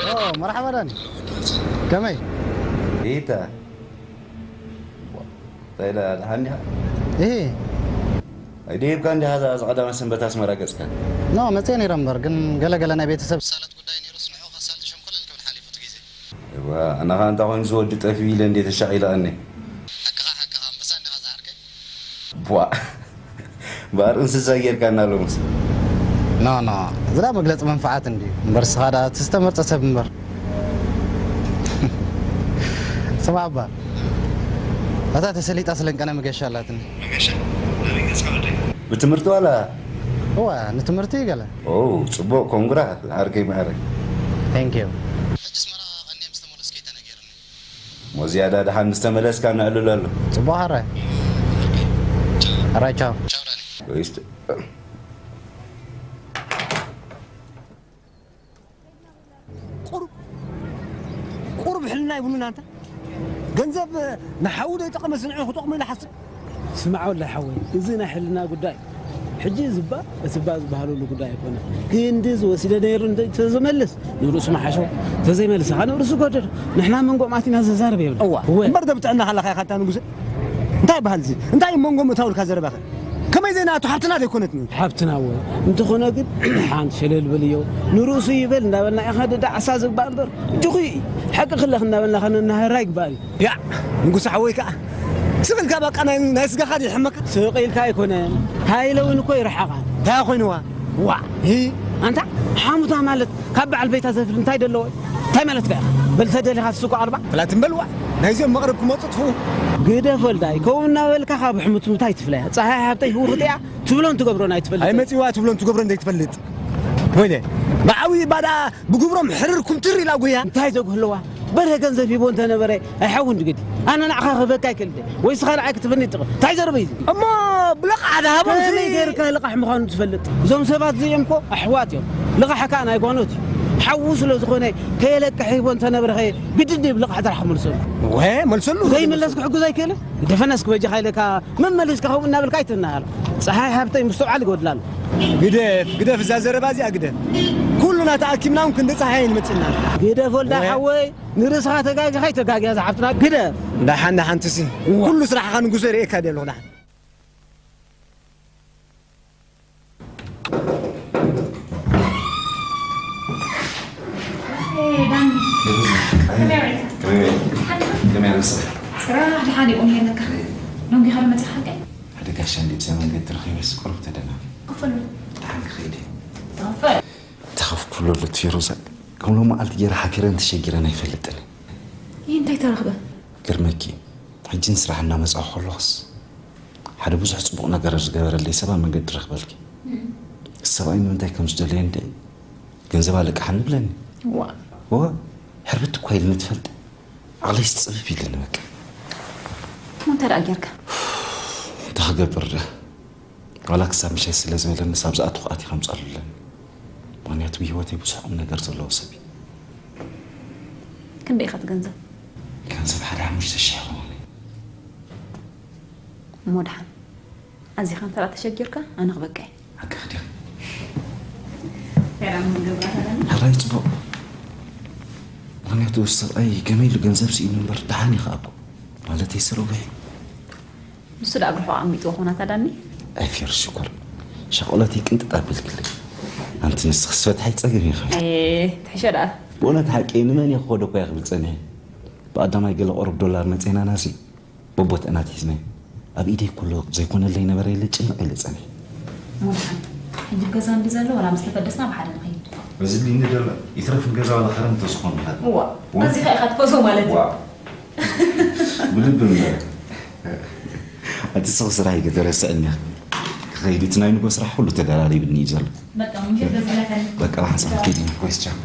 ኦ፣ መርሓባ ዳኒ። ከመይ? ሪታ። እንታይ ኢላ፣ ደሓን ዲኻ? እሂ። ኣይደይብካ እንዲኻ እዛ፣ እዛ ቀዳመ ሰንበት ኣስመራ ገጽካ? ኖ፣ መጽየ ነይረ እምበር፣ ግን ገለ ገለ ናይ ቤተሰብ ሳላት ጉዳይ ነይሩ፣ ስንሑ ከሳልጥ ሸንኮለል ክብል ሓሊፉ እቲ ግዜ። እዋ፣ ኣነ ኸኣ እንታይ ኮይኑ ዝወዲ ጠፊኡ ኢለ እንዴ ተሻቒለ ቀኒ። ሓቅኻ፣ ሓቅኻ፣ ኣንበሳ እንዲኻ ዝዓርከይ። ቧ። እምበኣር እንስሳ ጌርካና ሎምስ። ኖ፣ ኖ፣ እዚ ደኣ መግለጺ መንፍዓት እንድዩ። እምበር ንስኻ ደኣ እቲ ዝተመርጸ ሰብ እምበር። ስማዕ እባ፣ እታ ተሰሊጣ ስለንቀነ መገሻ ኣላትኒ። መገሻ? ናበይ ገጽካ ወደይ? ብትምህርቲ ዋላ? እወ፣ ንትምህርቲ ገለ። ኦ፣ ጽቡቕ፣ ኮንግራ፣ ዓርከይ መዓረይ። Thank you። ሕጂ ኣስመራ ቀንየ ምስ ተመለስኩ እዩ ተነጊሩኒ። እሞ ዝያዳ ደሓን ምስ ተመለስካ ነዕልለሉ። ጽቡቕ፣ ሕራይ። ሕራይ፣ ቻው። ቻው፣ ዳኒ። ወይስ ቁሩብ፣ ቁሩብ ሕልና ይብሉን ኣንታ። ገንዘብ ንሓዉ ዶ ይጠቐመ፣ ንዕኡ ክጠቕሞ ኢለ ሓስብ። ስማዕ ወላሂ ሓወይ፣ እዚ ናይ ሕልና ጉዳይ። ሕጂ ዝባ፣ እቲ ባ ዝበሃለሉ ጉዳይ ኣይኮነን። ክንዲ ዝወሲደ ነይሩ እንተ-፣ ተዝመልስ ንርእሱ መሓሾ፣ ተዘይመልስ ኸኣ ንርእሱ ጎደሎ። ንሕና መንጎኦም ኣቲና ዘዛርብ የብልና። እዋ፣ እወ። እምበር ዶ ብጥዕና ሃለኻ ኢኻ ኣንታ ንጉሰ? እንታይ ይበሃል እዚ? እንታይ መንጎ ምእታው ኢልካ ዘረባኸ? ከመይ ዘይናቱ ሓብትና ዘይኮነትኒ? ሓብትና እወ። እንተኾነ ግን ሓንቲ ሸለል በልዮ። ንርእሱ ይበል እንዳበልና ኢኻ ደዳዕሳ ዝግባእ እምበር፣ እጅኹ እዩ። ሓቂ ክለኽ እንዳበልና ኸነናህራ ይግባእ እዩ። ያዕ! ንጉሰ ሓወይ ከኣ ስቕ ኢልካ በቃ ናይ፣ ናይ ስጋኻ ድዩ ይሕመካ? ስቕ ኢልካ ኣይኮነን። ሃይለ እውን እኮ ይርሓቓ። እንታይ ኮይንዋ? ዋዕ! ሂ! ኣንታ ሓሙታ ማለት ካብ በዓል ቤታ ዘፍሪ እንታይ ደለዎ? እንታይ ማለትካ ኢኻ? በል ተደሊኻ ስኳ ኣልባ። ፍላት እምበል ዋዕ! ናይዚኦም መቕረብ ክመጹ ጥፍኡ። ግደፍ ወልዳይ፣ ከምኡ እናበልካ ካብ ሕሙት ምታይ ትፍለያ? ጸሓይ ሃብተይ ህውኽቲ እያ፣ ትብሎን ትገብሮን ኣይትፈልጥን። ኣይመጺዋ ትብሎን ትገብሮን ዘይትፈልጥ። ወይለ፣ ብዓብዪ ባዳ ብግብሮም ሕርር ኩምትር ኢላ ጉያ። እንታይ ዘጉህለዋ? በርሀ ገንዘብ ሂቦ እንተነበረ ኣይሓውን ድግዲ። ኣነ ንዓኻ ክህበካ ኣይክእል ድየ? ወይ ስኻ ንዓይ ክትህበኒ ይጥቕም? እንታይ ዘረባ እዩ እዚ? እሞ ብልቓሕ ዝሃቦም ከመይ ሲ- ጌርካ ልቓሕ ምዃኑ ትፈልጥ? እዞም ሰባት እዚኦም እኮ ኣሕዋት እዮም። ልቓሕ ከኣ ናይ ጓኖት እዩ። ሓዉ ስለ ዝኾነ ከየለቅሕ ሂቦ እንተነበረ ኸ ግድን ድዩ ብልቓሕ ጥራሕ ክመልሰሉ? ወ-፣ መልሰሉ። ዘይምለስ ክሕግዞ ኣይክእልን? ግደፈና እስኪ በጃኻ ኢለካ መመሊስካ ከምኡ እናበልካ ኣይትናሃር። ጸሓይ ሃብተይ ምስትውዓል ይጎድላ ኣሎ። ግደፍ፣ ግደፍ እዛ ዘረባ እዚኣ ግደፍ። ኩሉና ተኣኪብና እውን ክንዲ ጸሓይ ኣይንመጽእና። ግደፍ ወልዳ ወ- ሓወይ፣ ንርእስኻ ተጋጊኻ ኣይተጋግያ እዛ ሓብትና። ግደፍ። ደሓን፣ ደሓን ትሲ። እዋ። ኩሉ ስራሕኻ ንጉሰ ርእየካ ድየ ኣለኹ ደሓን። ኤ፣ ዳኒ። ከመይ ውዒልካ? ከመይ ውዒልካ? ሓንቲ ከመይ ኣሎ ስራሕ? ስራሕ ደሓን እዩ፣ ቁም ኣለካ። ሎሚ ዲኻ መጺኻ ሓቀይ? ሓደ ጋሻ እንዴ ብሰብ መንገዲ ረኺበስ ቁሩብ ተደናኺ። ክፈሉ። ደሓን ክኸይድ እየ። ተኸፈል። ተኸፍኩሎ ኣሎ ትፊሩ ዘ-፣ ከም ሎሚ መዓልቲ ገይረ ሓፊረን ተሸጊረን ኣይፈልጥን። ይህ እንታይ ተረኽበ? ገርመኪ፣ ሕጂ ንስራሕ እናመጻኹ ከለኹስ ሓደ ብዙሕ ጽቡቕ ነገር ዝገበረለይ ሰብ ኣብ መንገዲ ረኽበልኪ። እም። ሰብኣይ ንምንታይ ከም ዝደለየ እንደ ገንዘብ ኣለቅሓኒ ይብለኒ። ዋ። ዋ፣ ሕርብት እኳ ኢልኒ ትፈልጥ። ዓቕለይስ ጽብብ ኢልኒ በቃ። እሞ እንታይ ደኣ ጌርካ? እንታይ ክገብር ደኣ? ዋላ ክሳብ ምሸት ስለ ዝበለኒ ሳብ ዝኣትኹ ኣትየ ከምጽኣሉ ኣለኒ። ምኽንያቱ ብህይወተይ ብዙሕ ቁም ነገር ዘለዎ ሰብ እዩ። ክንደይ ኢኻ እቲ ገንዘብ? ገንዘብ ሓደ ሓሙሽተ ሽሕ ይኸውን። እሞ ደሓን፣ ኣዚኻ እንተ ደኣ ተሸጊርካ ኣነ ክበቅዕ እየ። ሓቅኺ ዲኺ? ሰላም ክንገብራ ከለና። ሕራይ ጽቡቕ። ምኽንያቱ ሰብኣይ ገመይ ኢሉ ገንዘብ ስኢኑ እምበር ደሓን እዩ ኸኣ እኮ። ማለተይ ስርጉሕ እዩ። ንሱ ደኣ ኣብ ርሑቕ ኣቕሚጥዎ ኾን ኣታ ዳኒ? ኣይ ፌር ሽኮር፣ ሻቕሎተይ ቅንጥጥ ኣቢልክለይ። ኣንቲ ንስኽስ ፈትሓይ ጸገም ኢኺ። ኣየ፣ ትሕሾ ደኣ። ብእውነት ሓቂ ንመን እየ ክኸዶ እኮ እየ ክብል ጸኒሐ። ብቐዳማይ ገለ ቁሩብ ዶላር መጺእናናሲ፣ ቦቦት እናት ሒዝናዮ ኣብ ኢደይ ኩሉ ዘይኮነለይ ነበረ ኢለ ጭንቕ ኢለ ጸኒሐ። ወልሓን ሕጂ ገዛ እንዲ ዘሎ ዋላ ምስ ተፈደስና ብሓደ ንኸይድ። በዚ ድሊ እንዲ ዘሎ ይትረፍ ንገዛ ዋላ ኸረም ተዝኾን ንኸድ። እዋ እዚኻ ኢኻ ትፈዝዎ ማለት እዩ። ዋ ብልቢ እምበር ኣቲ ስኽ ስራሕ ይገተረስዐኒ ክኸይድ እቲ ናይ ንጎ ስራሕ ኩሉ ተደራሪብኒ እዩ ዘሎ። በቃ ምንጌ ገዛ ለኸን። በቃ ብሓንሳብ ከይድ ኢና ኮይስ ቻው።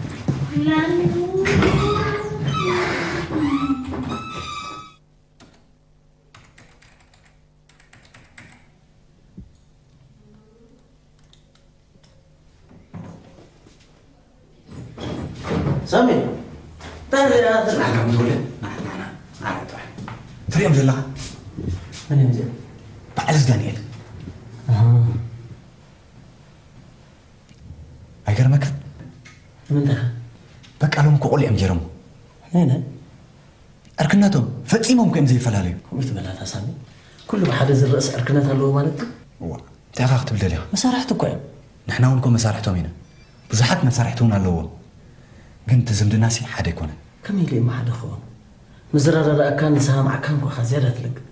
ሳሚ እንታይ ሪኣ ዘለና? ናዕና ምትወለ ናዕና ናዕና ናዕና ጥራሕ ትሪኦም ዘለኻ መን እዮም እዚኦም? በዓል ዳንኤል ኣይገርመካን? ንምንታይ? በቃ ሎም እኮ ቆልዕ እዮም ገይሮሞ። ነነ ዕርክነቶም ፈጺሞም እኮ እዮም ዘይፈላለዩ። ከምኡ ትበላታ ሳሚ ኩሉ ብሓደ ዝረእስ ዕርክነት ኣለዎ ማለት ድዩ? እዋ እንታይ ኢኻ ክትብል ደሊኻ? መሳርሕቲ እኮ እዮም። ንሕና እውን እኮ መሳርሕቶም ኢና። ብዙሓት መሳርሕቲ እውን ኣለዎም። ግን እቲ ዝምድናሲ ሓደ ኣይኮነን። ከመይ ኢሉ እሞ ሓደ ክኸውን? ምስ ዝረዳዳእካን ዝሰማማዕካን እኮ ኢኻ ዝያዳ ትልግብ።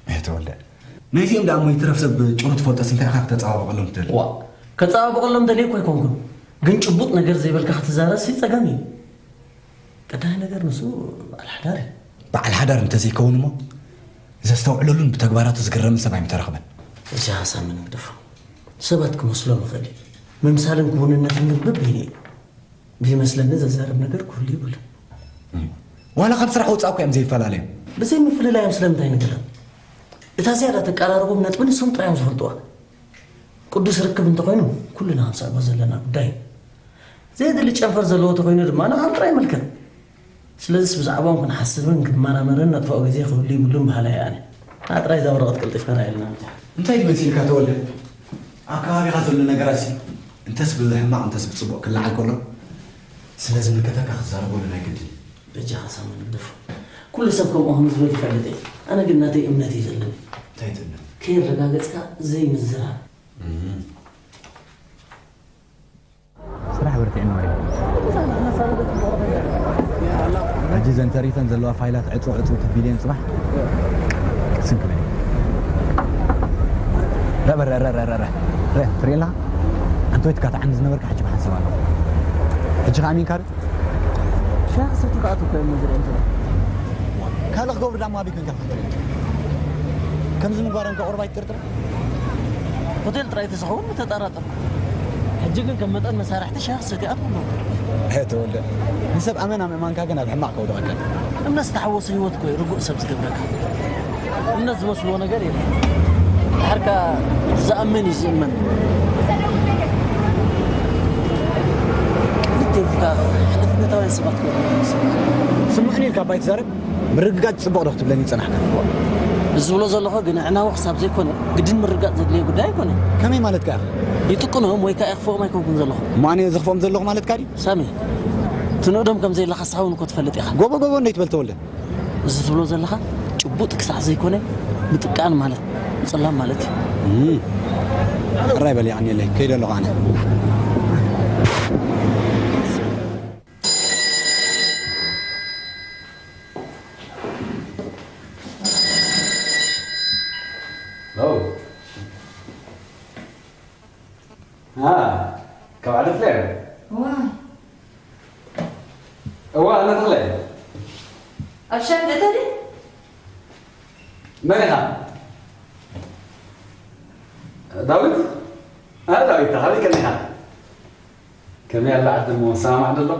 እህ ተወልደ ናይዚኦም ደኣ እሞ ይትረፍ ሰብ ጭሩ ትፈልጦስ እንታይ ኢኻ ክተጸባብቐሎም ትደሊ? ዋእ ከጸባብቐሎም ደልየ እኮ ኣይኮንኩን ግን ጭቡጥ ነገር ዘይበልካ ክትዛረብሲ ጸገም እዩ። ቀዳማይ ነገር ንሱ በዓል ሓዳር እዩ። በዓል ሓዳር እንተዘይከውን እሞ ዘስተውዕለሉን ብተግባራቱ ዝግረምን ሰብ ኣይምተረኽበን። እዚ ሓሳብ ምንም ግደፎ። ሰባት ክመስሎም ይኽእል እዩ። ምምሳልን ክውንነትን ግን በበይኑ እዩ። ብዝመስለኒ ዘዛርብ ነገር ክህሉ የብሉን። ዋላ ካብ ስራሕ ወፃእ እኮ እዮም ዘይፈላለዩ። ብዘይምፍልላዮም ስለምንታይ ንገረን? እታ ዝያዳ ተቀራርቦም ነጥቢ ንሶም ጥራይ እዮም ዝፈልጥዋ። ቅዱስ ርክብ እንተኾይኑ ኩልና ክንስዕቦ ዘለና ጉዳይ እዩ። ዘየድሊ ጨንፈር ዘለዎ ተኾይኑ ድማ ንዓም ጥራይ ይምልከት። ስለዚስ ብዛዕባኦም ክንሓስብን ክንመራመርን ነጥፍኦ ግዜ ክህሉ ይብሉን በሃላይ እየ ኣነ። ንዓ ጥራይ እዛ ወረቐት ቀልጢፍካ ርኣየልና እንተ። እንታይ ድዩ መሲልካ ተወልደ? ኣብ ከባቢኻ ዘሎ ነገራት ሲ እንተስ ብሕማቕ እንተስ ብጽቡቕ ክለዓል ከሎ ስለ ዝምልከተካ ክትዛረበሉ ናይ ግድን እዩ። በጃኻ ሳሚ ንግደፎ። ኩሉ ሰብ ከምኡ ከም ዝበል ይፈልጥ እየ። ኣነ ግን ናተይ እምነት እዩ ዘለኒ። እንታይ ትእምት? ከየረጋገጽካ ዘይምዝራብ። ስራሕ በርቲዕና ወዲና። ሕጂ እዘን ተሪፈን ዘለዋ ፋይላት ዕጹ ዕጹ ተቢለን ጽባሕ ቅስን ክብል እዩ። ረበ ረ ረ ረ ረ ረ ረ ትሪእላ ኣንተ ወይ ትካታዓኒ ዝነበርካ ሕጂ ብሓንሳብ ኣለኹ። ሕጂ ከኣ ኣሚንካ ዶ? ሻዕ ሰቲ ከኣቱ እኮ እዮም ዝርእዮም ዘለዉ። ካልእ ክገብሩ ዳማ ኣበይ ኮንካ ክትርኢ? ከምዚ ምግባሮም ከ ቁሩብ ኣይትጥርጥር? ሆቴል ጥራይ ተዝኸውን ምተጠራጠርኩ። ሕጂ ግን ከም መጠን መሳርሕቲ ሻሂ ክሰትዩ ኣትዉ ኣለዉ። ኣየ ተወልደ፣ ንሰብ ኣመና ምእማንካ ግን ኣብ ሕማቕ ከውድቐካ እዩ። እምነት ዝተሓወሶ ህይወት እኮ እዩ ርጉእ ሰብ ዝገብረካ። እምነት ዝመስልዎ ነገር የለን። ድሓር ከኣ እቲ ዝኣምን እዩ ዝእመን። ክልቴኹም ከኣ ሓላፍነታውያን ሰባት ኮይንኩም ይመስል። ስምዑኒ ኢልካ እባ ኣይትዛረብ። ምርግጋጽ ጽቡቕ ዶ ክትብለኒ ዝጸናሕካ? እዚ ዝብሎ ዘለኹ ግን ኣዕናዊ ክሳብ ዘይኮነ ግድን ምርግጋጽ ዘድልዮ ጉዳይ ኣይኮነን። ከመይ ማለትካ ኢኻ? ይጥቅኖም ወይ ከኣ የኽፍኦም ኣይኮንኩን ዘለኹ። እሞ ኣነ እየ ዘኽፍኦም ዘለኹ ማለትካ ድዩ? ሳሚ፣ ትንእዶም ከም ዘየለኻ ንስኻ እውን እኮ ትፈልጥ ኢኻ። ጎቦ ጎቦ እንዶ ኣይትበል ተወልደ። እዚ ትብሎ ዘለኻ ጭቡጥ ክሳዕ ዘይኮነ ምጥቃን ማለት ምጽላም ማለት እዩ። እም፣ ሕራይ በል የቐንየለይ፣ ከይደ ኣለኹ ኣነ። ሄሎ። አ፣ ካብ ዓዲ ፍለ። እዋ። እዋ፣ ኣነ ተኽለ። ኣብ ሻሂ ደተዲ? መን ኢኻ? ዳዊት? አ፣ ዳዊት፣ ተኻሊከኒ ኢኻ። ከመይ ኣላ ዓዲ እሞ፣ ሰማማዕ ደሎ?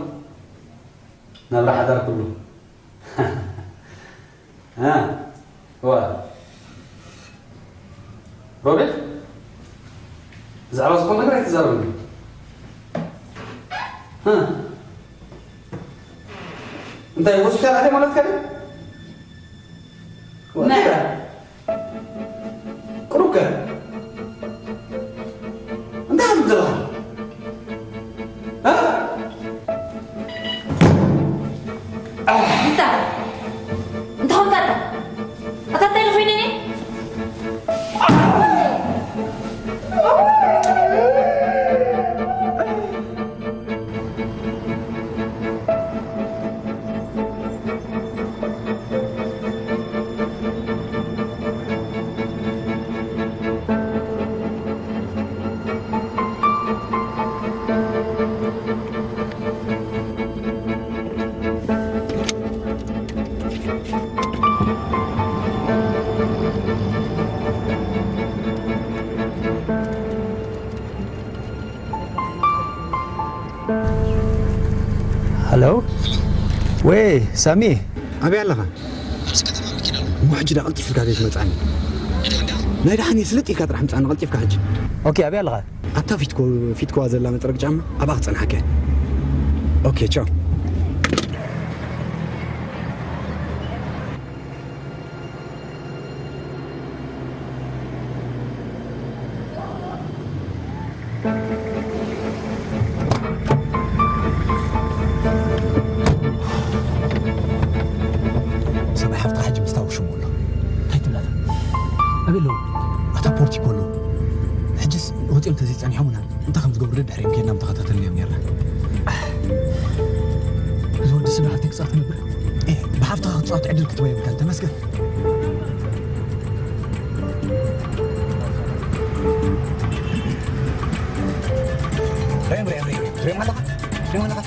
ናብራ ሓዳር ኩሉ። እ፣ እዋ። ሮቤል፣ ብዛዕባ ዝኾነ ነገር ኣይትዛረበኒ። እ፣ እንታይ ሆስፒታል ኣትያ ማለትካ ድዩ? ናይ ቁሩብ ከ እንታይ ትብል ዘለኻ? እ? እንታ እንታይ ኾንካ ኣታ? ኣታ እንታይ ኢሉ ኾይነ እኔ? ወይ ሳሚ። ኣበይ ኣለኻ? እሞ ሕጂ ዳ ቀልጢፍ ኢልካ ዘይትመጻኒ? ናይ ደሓን እየ፣ ስልጥ ኢልካ ጥራሕ ምጻኒ ቀልጢፍካ ሕጂ። ኦኬ፣ ኣበይ ኣለኻ? ኣብታ ፊትኮ ፊትኮዋ ዘላ መጽረግ ጫማ ኣብኣ ክጸንሓካ እየ። ኦኬ፣ ቻው። ሰብኣይ ሓፍትኻ ሕጂ ምስታ ውሽሙ ኣሎ። እንታይ ትብላታ? ኣበይ ኣለዉ? ኣታ ፖርቲኮ ኣለዉ። ሕጅስ ሆቴል ተዘይጸኒሖም ኢና እንታይ ከም ዝገብሩ ደድሕሪኦም ኬድና ምተኸታተልናዮም ኔርና። እዚ ወዲ ስብ ሓፍቲ ክጻወት ነብር። ኤ፣ ብሓፍትኻ ክጻወት ዕድል ክትበ የብልካን። ተመስገን። ሬም፣ ሬም፣ ሬም፣ ሬም ኣለኻ? ሬም ኣለኻ?